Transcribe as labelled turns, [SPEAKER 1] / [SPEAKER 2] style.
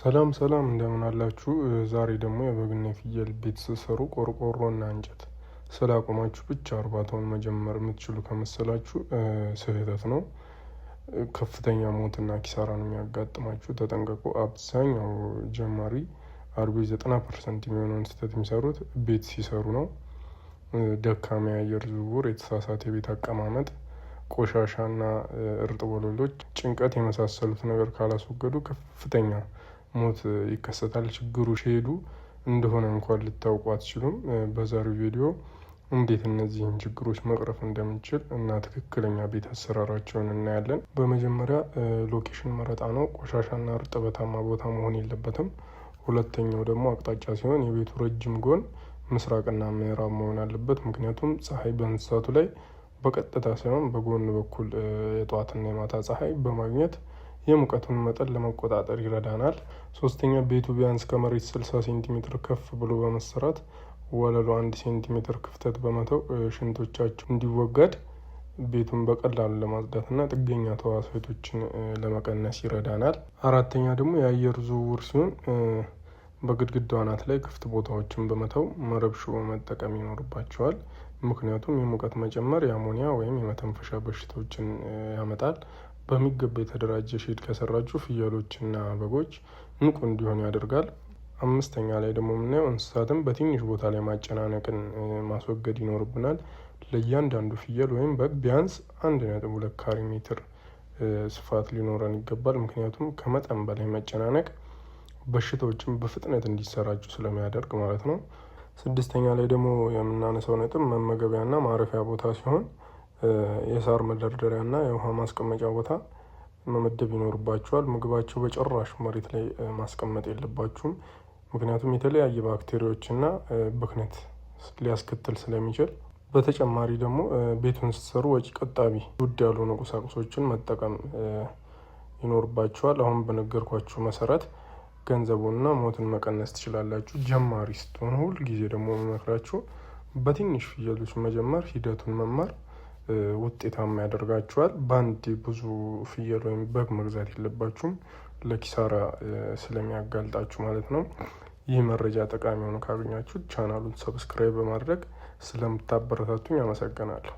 [SPEAKER 1] ሰላም ሰላም እንደምን አላችሁ? ዛሬ ደግሞ የበግና የፍየል ቤት ስትሰሩ ቆርቆሮና እንጨት ስላቆማችሁ ብቻ እርባታውን መጀመር የምትችሉ ከመሰላችሁ ስህተት ነው። ከፍተኛ ሞትና ኪሳራ ነው የሚያጋጥማችሁ። ተጠንቀቁ። አብዛኛው ጀማሪ አርቢ 90% የሚሆነውን ስህተት የሚሰሩት ቤት ሲሰሩ ነው። ደካማ የአየር ዝውውር፣ የተሳሳተ የቤት አቀማመጥ፣ ቆሻሻና እርጥብ ወለሎች፣ ጭንቀት የመሳሰሉት ነገር ካላስወገዱ ከፍተኛ ሞት ይከሰታል። ችግሩ ሼዱ እንደሆነ እንኳን ልታውቁ አትችሉም። በዛሬው ቪዲዮ እንዴት እነዚህን ችግሮች መቅረፍ እንደምንችል እና ትክክለኛ ቤት አሰራራቸውን እናያለን። በመጀመሪያ location መረጣ ነው። ቆሻሻና እርጥበታማ ቦታ መሆን የለበትም። ሁለተኛው ደግሞ አቅጣጫ ሲሆን የቤቱ ረጅም ጎን ምስራቅና ምዕራብ መሆን አለበት። ምክንያቱም ፀሐይ በእንስሳቱ ላይ በቀጥታ ሳይሆን በጎን በኩል የጠዋትና የማታ ፀሐይ በማግኘት የሙቀቱን መጠን ለመቆጣጠር ይረዳናል። ሶስተኛ ቤቱ ቢያንስ ከመሬት 60 ሴንቲሜትር ከፍ ብሎ በመሰራት ወለሉ 1 ሴንቲሜትር ክፍተት በመተው ሽንቶቻቸው እንዲወገድ ቤቱን በቀላሉ ለማጽዳትና ጥገኛ ተዋሲዎችን ለመቀነስ ይረዳናል። አራተኛ ደግሞ የአየር ዝውውር ሲሆን በግድግዳው አናት ላይ ክፍት ቦታዎችን በመተው መረብ ሽቦ መጠቀም ይኖርባቸዋል። ምክንያቱም የሙቀት መጨመር የአሞኒያ ወይም የመተንፈሻ በሽታዎችን ያመጣል። በሚገባ የተደራጀ shed ከሰራችሁ ፍየሎችና በጎች ንቁ እንዲሆኑ ያደርጋል። አምስተኛ ላይ ደግሞ የምናየው እንስሳትን በትንሽ ቦታ ላይ ማጨናነቅን ማስወገድ ይኖርብናል። ለእያንዳንዱ ፍየል ወይም በግ ቢያንስ 1.2 ካሬ ሜትር ስፋት ሊኖረን ይገባል። ምክንያቱም ከመጠን በላይ መጨናነቅ በሽታዎችን በፍጥነት እንዲሰራጩ ስለሚያደርግ ማለት ነው። ስድስተኛ ላይ ደግሞ የምናነሳው ነጥብ መመገቢያና ማረፊያ ቦታ ሲሆን የሳር መደርደሪያና የውሃ ማስቀመጫ ቦታ መመደብ ይኖርባቸዋል። ምግባቸው በጭራሽ መሬት ላይ ማስቀመጥ የለባችሁም። ምክንያቱም የተለያየ ባክቴሪያዎችና ብክነት ሊያስከትል ስለሚችል። በተጨማሪ ደግሞ ቤቱን ስትሰሩ ወጪ ቆጣቢ ውድ ያልሆኑ ቁሳቁሶችን መጠቀም ይኖርባችኋል። አሁን በነገርኳችሁ መሰረት ገንዘቡንና ሞትን መቀነስ ትችላላችሁ። ጀማሪ ስትሆኑ ሁል ጊዜ ደግሞ መመክራችሁ በትንሽ ፍየሎች መጀመር፣ ሂደቱን መማር ውጤታማ ያደርጋችኋል። በአንዴ ብዙ ፍየል ወይም በግ መግዛት የለባችሁም፣ ለኪሳራ ስለሚያጋልጣችሁ ማለት ነው። ይህ መረጃ ጠቃሚ ሆኖ ካገኛችሁ ቻናሉን subscribe በማድረግ ስለምታበረታቱኝ አመሰግናለሁ።